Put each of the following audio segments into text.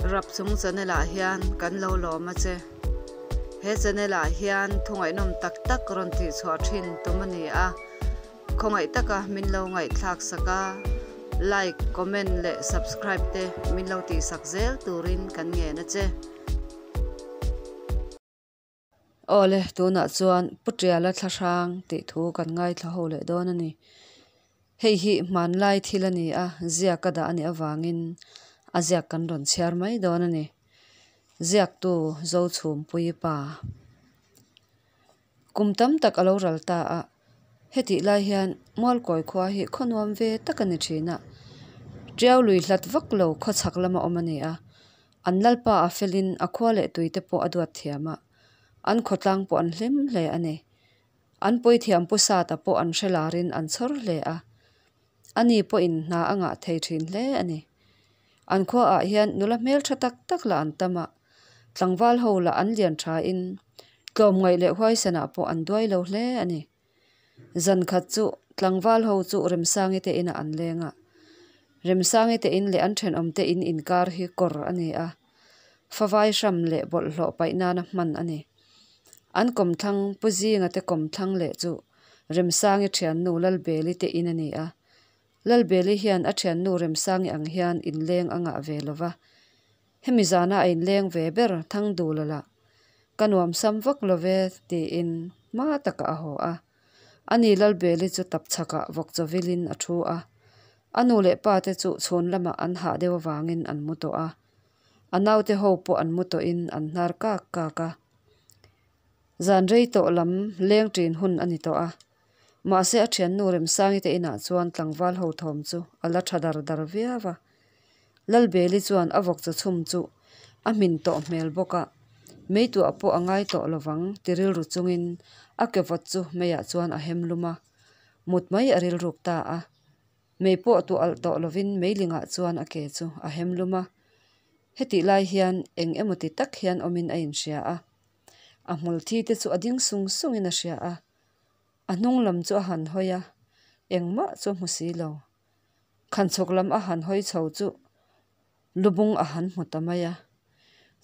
Rapchung channel ah hian kan lo lawm a che. He channel ah hian thu ngaihnawm tak tak rawn tih chhuah thin tum a ni a. Khawngaih taka min lo ngaihthlak sak a, like, comment leh subscribe te min lo tih sak zel turin kan ngen a che. Awle, tunah chuan Pu Tiala Thlahrang tih thu kan ngaithla ho leh dawn a ni. Hei hi hmanlai thil a ni a, ziak a dah a nih avangin a ziak kan rawn chhiar mai dawn a ni. Ziaktu Zochhumpuii pa. Kum tam tak a lo ral ta a, hetih lai hian Mualkawi khua hi khaw nuam ve tak a ni thin a, Tiau lui hlat vak lo khaw chhak lama awm a ni a, an lalpa a felin a khua leh tui te pawh a duat thiam a, an khawtlang pawh an hlim hle a ni. An puithiam pu Sata pawh an hre larin an chhawr hle a, ani pawhin hna a ngah thei thin hle a ni. An khuaah hian nula hmeltha tak tak lah an tam a, tlangval ho lah an lian thain tlawmngaih leh huaisanah pawh an duai lo hle a ni. Zan khat chu tlangval ho chu Remsangi te inah an leng a, Remsangi te in leh an thenawm te in inkar hi kawr a ni a, favai hram leh bawlhhlawh paih nana hman a ni. An kawmthlang Pu Zinga te kawmthlang leh chu Remsangi thiannu Lalbeli te in a ni a, Lalbeli hian a thiannu Remsangi ang hian inleng a ngah ve lova, hemi zana a inleng ve ber Thangdula lah ka nuamsam vak love tiin hma takah a haw a. Ani Lalbeli chu tapchhakah vawk chawvilin a thu a, a nu leh pa te chu chhun lamah an hah deuh avangin an mu tawh a, a naute ho pawh an mu tawhin an hnar kak kak a. Zan rei tawh lam leng ṭin hun a ni tawh a, Mahse a thiannu Remsangi te inah chuan tlangval ho thawm chu a la tha dar dar viau a. Lalbeli chuan a vawk chaw chhum chu a hmin tawh hmel bawk a, meituah pawh a ngai tawh lovang ti rilru chungin a ke vawt chu meiah chuan a hem lum a, mut mai a rilruk ta a. Mei pawh tuah alh tawh lovin meilingah chuan a ke chu a hem lum a. Hetih lai hian eng emaw ti tak hian awmin a inhria a, a hmul thi te chu a ding sung sungin a hria a. A hnung lam chu a han hawi a, engmah chu a hmu si lo. Khanchhawk lam a han hawi chho chu lubung a han hmu ta mai a.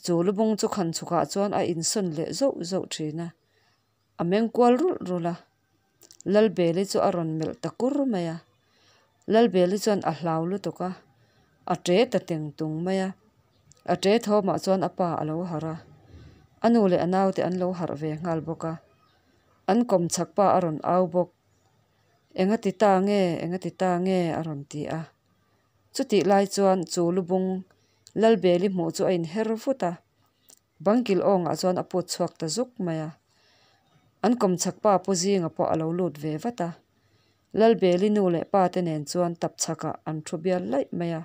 Chu lubung chu khanchhawkah chuan a insawn leh zauh zauh thin a, a meng kual rulh rulh a. Lalbeli chu a rawn melh ta kur mai a. Lalbeli chuan a hlau lutuk a, a ṭe ta teng tung mai a. A ṭe thawmah chuan a pa a lo harh a, a nu leh a naute an lo harh ve nghal bawk a. An kawm chhak pa a rawn au bawk. Enga ti ta nge, enga ti ta nge a rawn ti a. Chutih lai chuan chu lubung Lalbeli hmuh chu a inher vut a, bangkil awngah chuan a put chhuak ta zuk mai a. An kawm chhak pa Pu Zinga pawh a lo lut ve vat a. Lalbeli nu leh pa te nen chuan tap chhakah an thu bial laih mai a.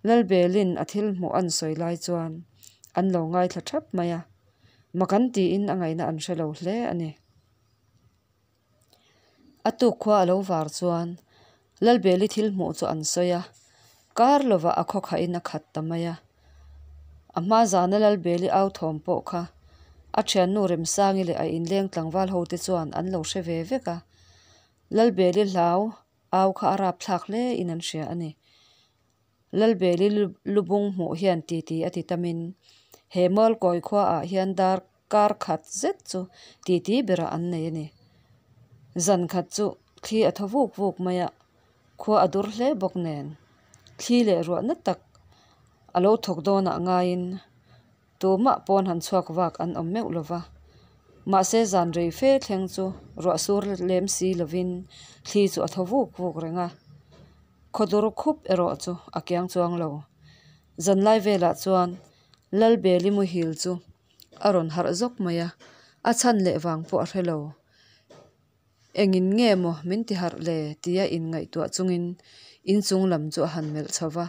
Lalbelin a thil hmuh an sawi lai chuan an lo ngaithla thap mai a, mak an tiin a ngaihna an hre lo hle a ni. A tuk khua a lo var chuan Lalbeli thil hmuh chu an sawi a, kar lovah a khawkhahin a khat ta mai a. A hma zana Lalbeli au thawm pawh kha a thiannu Remsangi leh a inleng tlangval hote chuan an lo hre ve vek a, Lalbeli hlau Au kha a rapthlak hle in an hria a ni. Lalbeli lubung hmuh hian titi a ti tamin he Mualkawi khua ah hian dar kar khat zet chu titi berah an nei a ni. Zan khat chu thli a thaw vuk vuk mai a, khua a dur hle bawk nen thli leh ruahna tak a lo thawk dawnah ngaiin Tumah pawn han chhuak vak an awm meuh lo va. Mahse zan rei fe thleng chu ruah sur lem si lovin thli chu a thaw vuk vuk reng a. Khawdur khup erawh chu a kiang chuang lo. Zanlai velah chuan Lalbeli muhil chu a rawn harh zawk mai a, a chhan leh vang pawh a hre lo. Engin nge maw min ti harh le tia inngaihtuah chungin inchung lam chu a han melh chho va.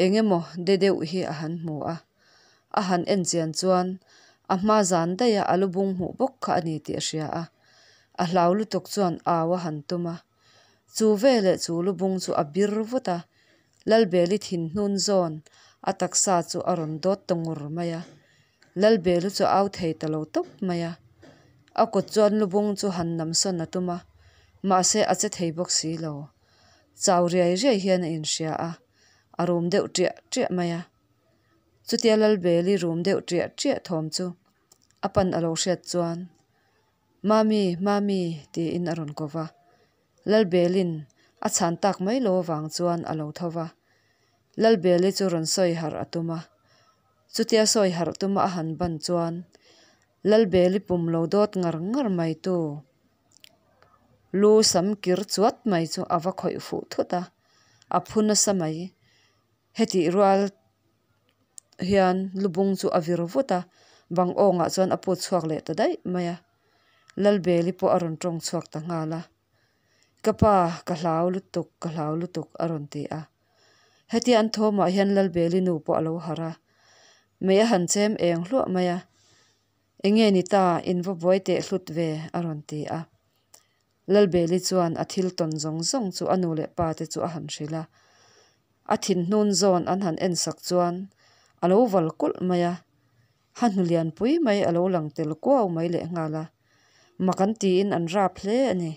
Eng emaw de deuh hi a han hmu a, a han en chian chuan a hma zan daih a a lubung hmuh bawk kha a ni tih a hria a, a hlau lutuk chuan au a han tum a. Chu veleh chu lubung chu a bir vut a, Lalbeli thinhnun zawn a taksa chu a rawn dawt ta ngur mai a, Lalbeli chu a au thei ta lo tawp mai a. A kut chuan lubung chu han namsawn a tum a, mahse a che thei bawk si lo. Chau riai riai hian a inhria a, a rum deuh ṭiah ṭiah mai a. Chutia Lalbeli rum deuh ṭiah ṭiah thawm chu a pan a lo hriat chuan, Mami, Mami, tiin a rawn ko va. Lalbelin a chhan tak mai lo avang chuan a lo tho va. Lalbeli chu rawn sawi harh a tum a. Chutia sawi harh tuma a han ban chuan Lalbeli pum lo dawt ngar ngar mai tu lu sam kir chuat mai chu a va khawih fuh thut a, a phu nasa mai. Hetih rual hian lubung chu a vir vut a, bang awngah chuan a put chhuak leh ta daih mai a. Lalbeli pawh a rawn tawng chhuak ta nghal a, Ka pa, ka hlau lutuk, ka hlau lutuk a rawn ti a. Hetia an thawmah hian Lalbeli nu pawh a lo harh a, mei a han chem eng hluah mai a, Enge ni ta, in va buai teh hlut ve a rawn ti a. Lalbeli chuan a thil tawn zawng zawng chu a nu leh pa te chu a han hrilh a. A thinhnun zawn an han en sak chuan a lo val kulh mai a, ha hnu lianpui mai a lo lang tel kuau mai lehnghal a. Mak an tiin an rap hle a ni.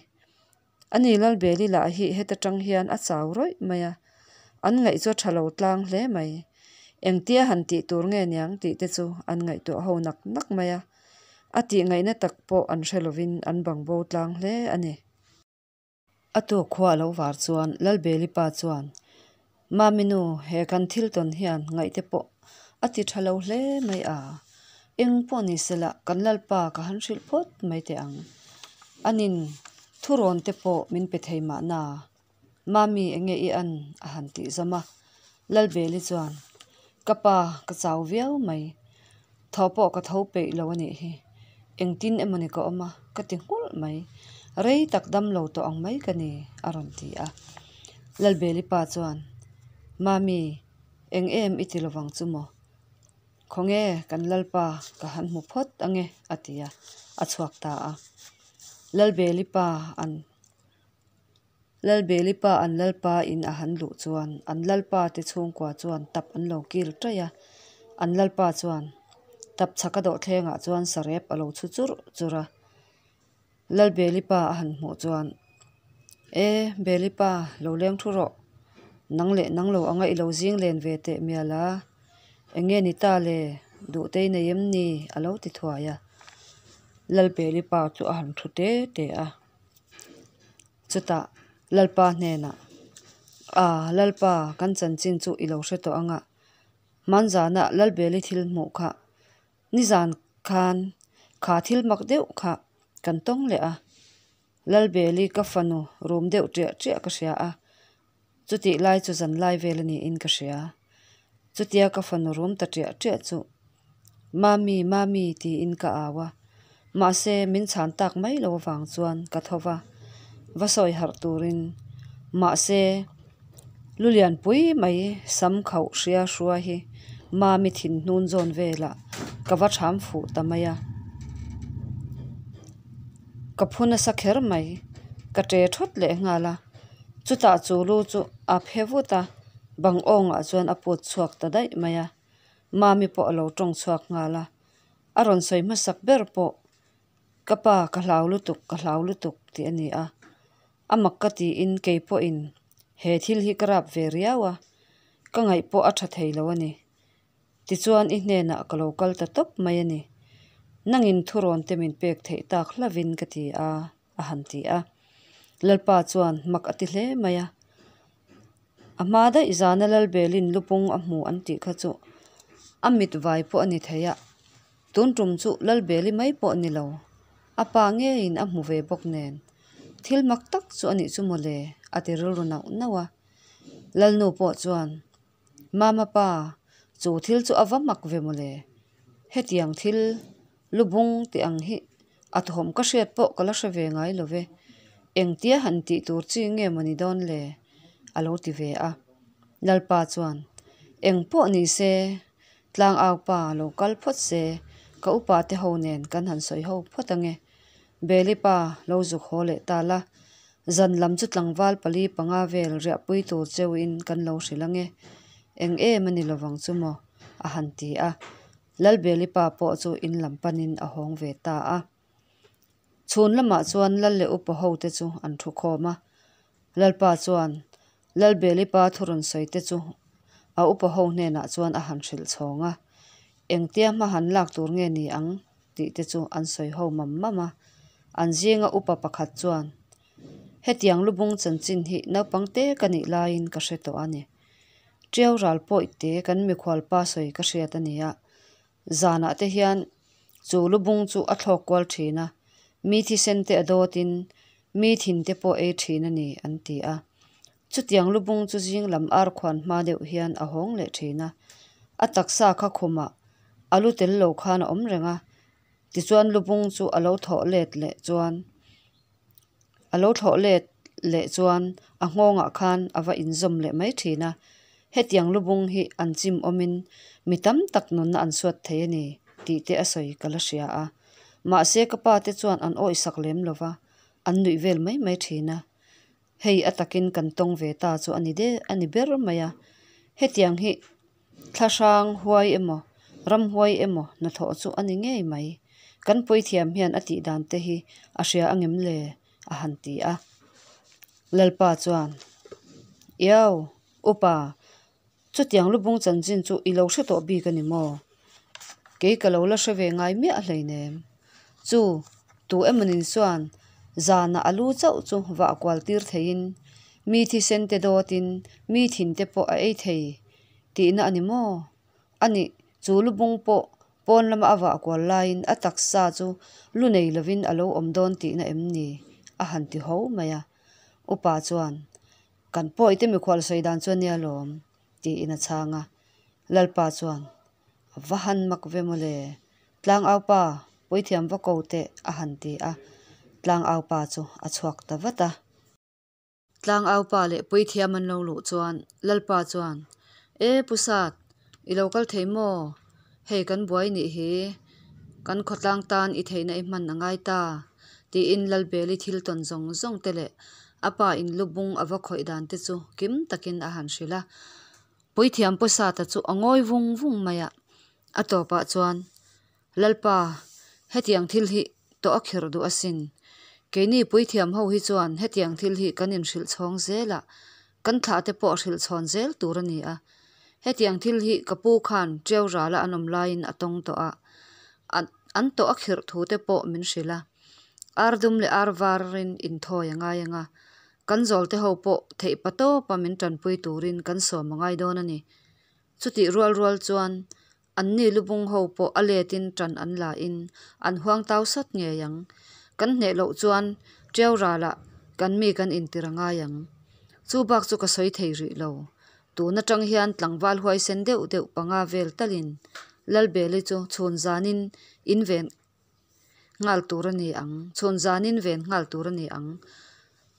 Ani Lalbeli lah hi heta tang hian a chau rawih mai a, an ngaih chu a tha lo tlang hle mai. Engtia han tih tur nge niang tih te chu an ngaihtuah ho nak nak mai a, a tih ngaihna tak pawh an hre lovin an bang bo tlang hle a ni. A tuk khua a lo var chuan Lalbeli pa chuan, Mami nu, he kan thil tawn hian ngaihte pawh a ti tha lo hle mai a, eng pawh ni sela kan Lalpa ka han hrilh phawt mai teh ang. Anin thurawn te pawh min pe thei mahna, Mami enge i an? a han tih zawm a. Lalbeli chuan, Ka pa, ka chau viau mai. Tho pawh ka tho peih lo a nih hi. Engtin emawni ka awm a, ka ti nghulh mai. Rei tak dam lo tawh ang mai ka ni, a rawn ti a. Lalbeli pa chuan, Mami, eng em i ti lovang chu maw? Khawnge kan Lalpa ka han hmu phawt ange, a ti a, a chhuak ta a. Lalbeli pa an. Lalbeli pa an Lalpa in a han luh chuan an Lalpa te chhungkua chuan tap an lo kil ṭaih a, an Lalpa chuan tap chhaka dawhthlengah chuan sarep a lo chhu churh churh a. Lalbeli pa a han hmuh chuan, E, Beli pa, lo leng thu rawh. Nang leh nang lo anga i lo zing len ve teh mial a, eng nge ni ta le, duhtei nei em ni? a lo ti thuai a. Lalbeli pa chu a han thu te te a. Chutah Lalpa hnenah, A, Lalpa, kan chanchin chu i lo hre tawh ang a, hmanzana Lalbeli thil hmuh kha nizan khan kha thil mak deuh kha kan tawng leh a, Lalbeli ka fanu rum deuh ṭiah ṭiah ka hria a, chutih lai chu zan lai vel a niin ka hria. Chutia ka fanu rum ta ṭiah ṭiah chu Mami, Mami tiin ka au a, mahse min chhan tak mai lo avang chuan ka tho va, va sawi harh turin. Mahse lu lianpui mai sam khauh hria hrua hi Mami thin hnun zawn velah ka va ṭham fuh ta mai a. Ka phu nasa kher mai, ka ṭe ṭhawt leh nghal a, chutah chu lu chu a phe vut a, bang awngah chuan a put chhuak ta daih mai a. Mami pawh a lo tawng chhuak nghal a, a rawn sawi hmasak ber pawh, Ka pa, ka hlau lutuk, ka hlau lutuk tih a ni a. A mak ka tiin kei pawhin he thil hi ka rap ve riau a, ka ngaih pawh a tha thei lo a ni. Tichuan i hnenah ka lo kal ta tawp mai a ni. Nangin thurawn te min pek theih tak hlavin ka ti a, a han ti a. Lalpa chuan mak a ti hle mai a. A hma daih zana Lalbelin lupung a hmu an tih kha chu a mit vai pawh a ni thei a, tun tum chu Lalbeli mai pawh ni lo, a pa ngeiin a hmu ve bawk nen thil mak tak chu a nih chu mawle a ti rilru nauh nauh a. Lalnu pawh chuan Mama pa, chu thil chu a va mak ve mawle, hetiang thil lubung tih ang hi A thawm ka hriat pawh ka la hre ve ngai lo ve, engtia han tih tur chi nge maw ni dawn le? a lo ti ve a. Lalpa chuan, Eng pawh ni se, tlangau pa lo kal phawt se, ka upa te ho nen kan han sawi ho phawt ange. Beli pa lo zuk haw leh ta la, zan lam chu tlangval pali panga vel riahpui tur cheuhin kan lo hrilh ange, eng em a ni lovang chu maw? a han ti a. Lalbeli pa pawh chu in lam panin a hawng ve ta a. Chhun lamah chuan Lal leh upa ho te chu an thu khawm a. Lalpa chuan Lalbeli pa thu rawn sawi te chu a upa ho hnenah chuan a han hrilh chhawng a. Engtia hma han lak tur nge ni ang tih te chu an sawi ho mam mam a. An zinga upa pakhat chuan, Hetiang lubung chanchin hi naupang te ka nih laiin ka hre tawh a ni. Tiau ral pawih te kan mikhual pa sawi ka hriat a ni a. Zanah te hian chu lubung chu a thlawk kual thin a, mi thisen te a dawtin mi thin te pawh ei thin a ni an ti a. Chutiang lubung chu zing lam ar khuan hma deuh hian a hawng leh thin a, a taksa kha khumah a lu tel lo khan a awm reng a, tichuan lubung chu a lo thawh let leh chuan a lo thlawh let leh chuan a nghawngah khan a va inzawm leh mai thin a, hetiang lubung hi an chim awmin mi tam tak nunna an suat thei a ni tih te a sawi ka la hria a, mahse ka pa te chuan an awihsak lem lo va, an nuih vel mai mai thin a. Hei a takin kan tawng ve ta chu a ni de a ni ber mai a. Hetiang hi thlahrang huai emaw, ram huai emaw hnathawh chu a ni ngei mai. Kan puithiam hian a tih dan te hi a hria angem le? a han ti a. Lalpa chuan, Iau, upa, Chutiang lubung chanchin chu i lo hre tawh bik a ni maw? Kei ka lo la hre ve ngai miah hleinem. Chu, tu emawnin chuan zanah a lu chauh chu vah kual tir theiin, mi thisen te dawtin mi thin te pawh a ei thei tihna a ni maw? A nih, chu lubung pawh pawn lama a vah kual laiin a taksa chu lu nei lovin a lo awm dawn tihna em ni? a han ti ho mai a. Upa chuan, Kan pawite mikhual sawi dan chu a nia lawm, tiin a chhang a. Lalpa chuan, A va han mak ve mawle, Tlangaupa, puithiam va ko teh, a han ti a. Tlangaupa chu a chhuak ta vat a. Tlangaupa leh puithiam an lo luh chuan Lalpa chuan, E Pu Sat, i lo kal thei maw? Hei kan buai nih hi, kan khawtlang tan i theihna i hman a ngai ta, tiin Lalbeli thil tawn zawng zawng te leh a pa in lu bung a va khawih dan te chu kim takin a han hrilh a. Puithiam Pu Sata chu a ngawi vung vung mai a, a tawpah chuan, Lalpa, hetiang thil hi tawh a khirh duh asin. Keini puithiam ho hi chuan hetiang thil hi kan inhrilh chhawng zel a, kan thlah te pawh hrilh chhawn zel tur a ni a. Hetiang thil hi ka pu khan ṭeu rala an awm laiin a tawng tawh a, an tawh a khirh thu te pawh min hrilh a. Ar dum leh ar varin inthawi a ngai ang a, kan zawlte ho pawh theih pa tawpa min ṭanpui turin kan sawm a ngai dawn a ni. Chutih rual rual chuan Anni lubung ho pawh a letin ṭan an la in an huang tau sawt ngei ang. Kan hneh loh chuan ṭeu ralah kan mi kan intir a ngai ang. Chu bak chu ka sawi thei rih lo. Tun aṭang hian tlangval huaisen deuh deuh panga vel talin Lalbeli chu chhun zanin in ven nghal tur a ni ang, chhun zanin ven nghal tur a ni ang.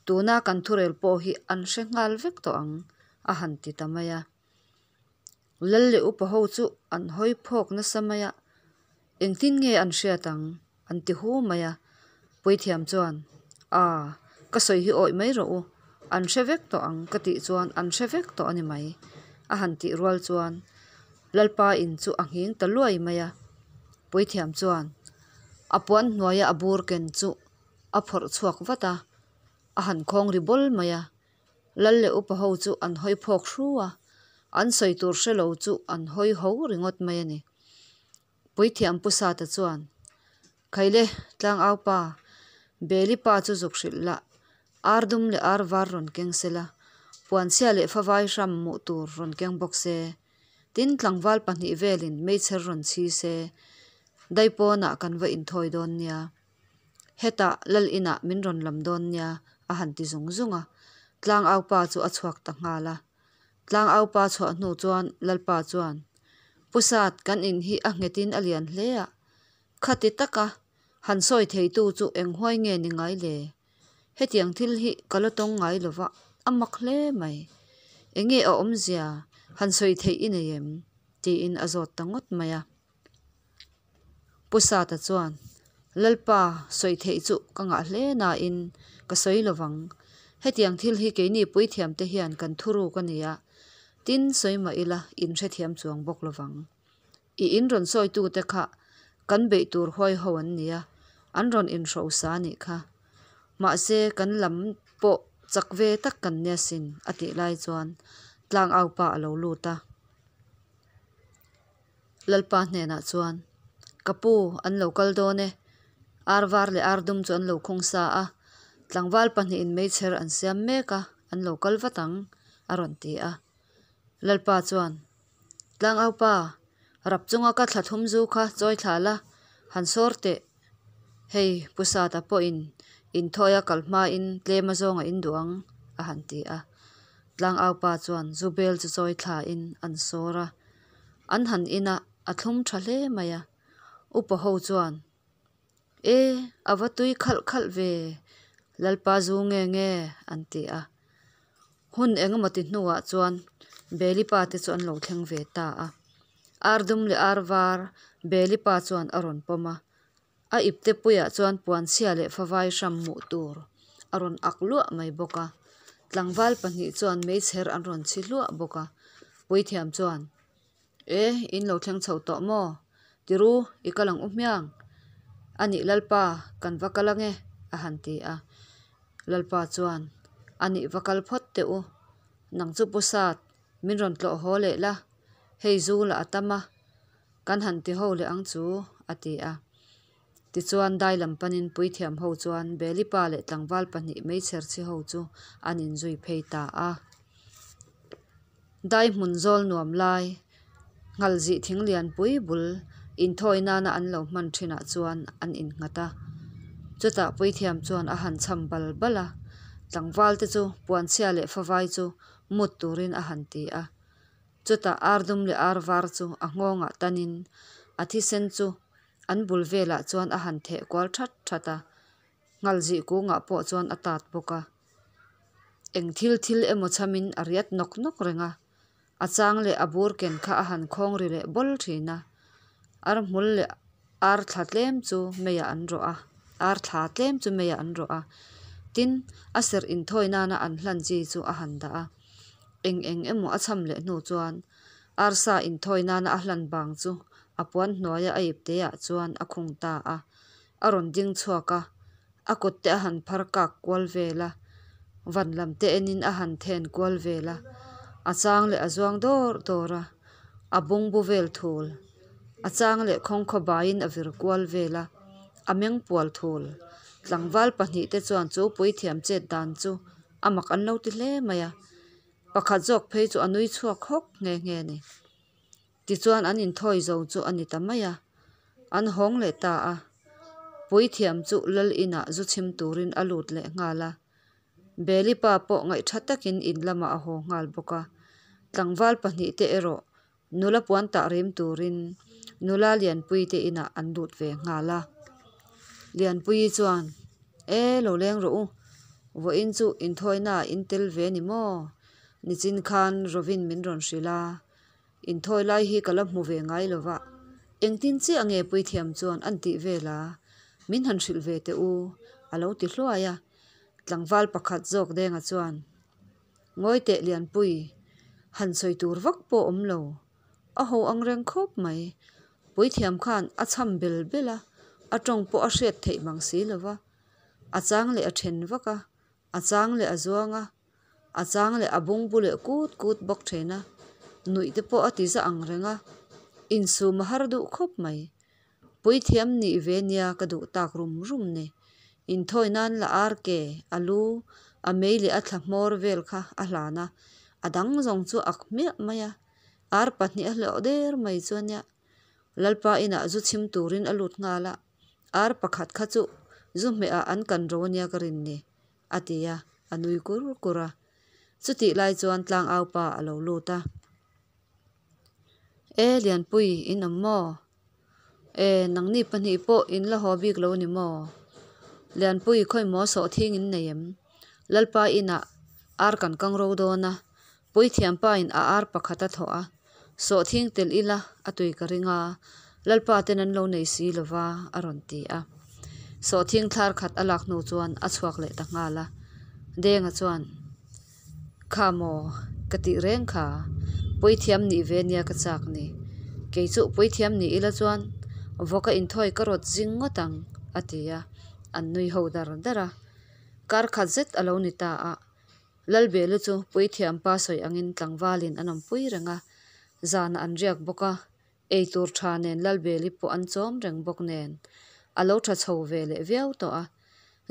Tuna kan thurel pawh hi an hre nghal vek tawh ang, a han ti ta mai a. Lal leh upa ho chu an hawi phawk nasa mai a, engtin nge an hriat ang? an ti hu mai a. Puithiam chuan, Aa, ka sawi hi awih mai rawh u, an hre vek tawh ang ka tih chuan an hre vek tawh a ni mai, a han tih rual chuan Lalpa in chu a nghing ta luai mai a. Puithiam chuan a puan hnuaia a bur ken chu a phawrh chhuak vat a, a han khawng ri bawl mai a. Lal leh upa ho chu an hawi phawk hru a, an sawi tur hre lo chu an hawi ho ringawt mai a ni. Puithiam Pu Sata chuan, Khaile, Tlangaupa, Beli pa chu zuk hrilh lah, ar dum leh ar var rawn keng se la, puanchhia leh favai hram hmuh tur rawn keng bawk se, tin tlangval pahnih velin meichher rawn chhi se, daipawnah kan va inthawi dawn nia. Hetah lal inah min rawn lam dawn nia a han ti zung zung a, Tlangaupa chu a chhuak ta nghal a. Tlangaupa chhuah hnu chuan Lalpa chuan, Pu Sat, kan in hi a nghetin a lian hle a, khati taka han sawi theitu chu eng huai nge ni ngai le? Hetiang thil hi ka la tawng ngai lo va, a mak hle mai. Enge a awmzia han sawi theih i nei em? tiin a zawt ta ngawt mai a. Pu Sata chuan, Lalpa, sawi theih chu ka ngah hle nain ka sawi lo vang. Hetiang thil hi keini puithiamte hian kan thuruk a ni a, tin sawi mah ila in hrethiam chuang bawk lo vang. I in rawn sawitute kha kan beih tur huai ho an ni a, an rawn inhrosa a nih kha. Mahse, kan lam pawh chak ve tak kan nia sin, a tih lai chuan tlangaupa a lo lut a. Lalpa hnenah chuan, Ka pu, an lo kal dawn e. Ar var leh ar dum chu an lo khung sa a, tlangval pahnihin meichher an siam mek a, an lo kal vat ang, a rawn ti a. Lalpa chuan, Tlangaupa, rap chunga ka thla thum zu kha chawi thla la, han sawr teh. Hei, Pu Sata pawhin inthawia kal hmain tlem a zawng a induh ang, a han ti a. Tlangaupa chuan zu bel chu chawi thlain an sawr a. An han in a, a thlum tha hle mai a. Upa ho chuan, E, a va tui khalh khalh ve, Lalpa zu nge nge, an ti a. Hun engemaw ti hnuah chuan Beli pa te chu an lo thleng ve ta a. Ar dum leh ar var Beli pa chuan a rawn pawm a. A ipte puiah chuan puanchhia leh favai hram hmuh tur a rawn ak luah mai bawk a. Tlangval pahnih chuan meichher an rawn chhi hluah bawk a. Puithiam chuan, E, in lo thleng chho tawh maw? Tiru, i kal ang u hmiang. A nih Lalpa, kan va kal ange, a han ti a. Lalpa chuan, A nih va kal phawt teh u. Nang chu Pu Sat, min rawn tlawh haw leh la, hei zu lah a tam a, kan han ti ho leh ang chu, a ti a. Tichuan dai lam panin puithiam ho chuan Beli pa leh tlangval pahnih meichher chhi ho chu an inzui phei ta a. Dai hmun zawl nuam lai, nghalzih thing lianpui bul inthawi nana an lo hman thinah chuan an innghat a. Chutah puithiam chuan a han cham bal bal a, tlangval te chu puanchhia leh favai chu mut turin a han ti a. Chutah ar dum leh ar var chu a nghawngah tanin a thisen chu an bul velah chuan a han theh kual that that a, nghalzih kungah pawh chuan a tat bawk a. Eng thil thil emaw chhamin a riat nawk nawk reng a, a chang leh a bur ken kha a han khawng ri leh bawl thin a. Ar hmul leh ar thla tlem chu meiah an rawh a, ar thla tlem chu meiah an rawh a. Tin, a serh inthawi nana an hlan chi chu a han dah a. Eng eng emaw a chham leh hnu chuan arsa inthawi nana a hlan bang chu a puan hnuaia a ipteah chuan a khung ta a. A rawn ding chhuak a, a kut te a han phar kak kual vel a, van lam te enin a han then kual vel a, a chang leh a zuang dawr dawr a, a bungbu vel thul, a chang leh khawngkhaw baiin a vir kual vel a, a meng pual thul. Tlangval pahnih te chuan chu puithiam chet dan chu a mak an lo ti hle mai a, pakhat zawk phei chu a nui chhuak hawk nghe nghe a ni. Tichuan an inthawi zo chu a ni ta mai a, an hawng leh ta a. Puithiam chu lal inah zu chhim turin a lut leh nghal a. Beli pa pawh ngaihtha takin in lamah a haw nghal bawk a. Tlangval pahnih te erawh nula puan tah rim turin nula Lianpui te inah an lut ve nghal a. Lianpuii chuan, E, lo leng rawh u, vawiin chu inthawinaah in tel ve ni maw? Nichin khan Rovin min rawn hrilh a. Inthawi lai hi ka la hmu ve ngai lo va, engtin chiah nge puithiam chuan an tih vel a, min han hrilh ve teh u, a lo ti hluai a. Tlangval pakhat zawk Denga chuan, Ngawi teh Lianpui, han sawi tur vak pawh awm lo, a ho ang reng khawp mai. Puithiam khan a chham bel bel a, a tawng pawh a hriat theih mang si lo va, a chang leh a then vak a, a chang leh a zuang a, A chang leh a bungbu leh kut kut bawk thin a, nuih te pawh a ti za ang reng a, insum a har duh khawp mai. Puithiam nih ve nia ka duh tak rum rum ni. Inthawi nan la ar ke, a lu, a mei leh a thla hmawr vel kha a hlan a, a dang zawng chu ak hmiah mai a, ar pahnih a hlawh der mai chu a nia. Lalpa inah zu chhim turin a lut nghal a, ar pakhat kha chu zu hmehah an kan ro nia ka rin ni. A ti a, a nui kur kur a. Chutih lai chuan tlangau pa a lo lut a. E Lianpui, in awm maw? E, nangni pahnih pawh in la haw bik lo ni maw? Lianpui, khawimaw sawhthing in nei em? Lalpa inah ar kan kang ro dawn a, Puithiampa in a ar pakhat a thawh a, Sawhthing telh ila a tui ka ring a, Lalpa ten an lo nei si lo va, a rawn ti a. Sawhthing thlar khat a lak hnu chuan a chhuak leh ta nghal a. Denga chuan, Kha maw, ka tih reng kha, Puithiam nih ve nia ka chak ni. Kei chu Puithiam nih ila chuan vawka inthawi ka rawt zing ngawt ang, a ti a, an nui ho dar dar a. Kar khat zet a lo ni ta a, Lalbelu chu puithiam pa sawi angin tlangvalin an awmpui reng a, zanah an riak bawk a, Eitur tha nen Lalbeli pawh an chawm reng bawk nen a lo tha chho ve leh viau tawh a.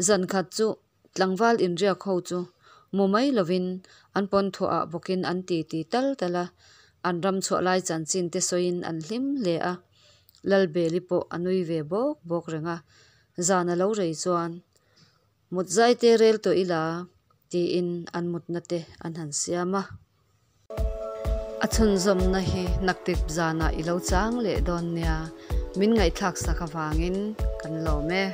Zan khat chu tlangval inriak ho chu mu mai lovin an pawn thuah bawkin an titi tal tal a, an ram chhuah lai chanchin te sawiin an hlim hle a. Lalbeli pawh a nui ve bawk bawk reng a, zan a lo rei chuan Mut zai te rel tawh ila tiin an mutna te an han siam a. A chhunzawmna hi naktip zanah i lo chang leh dawn nia, min ngaihthlak sak avangin kan lawm e.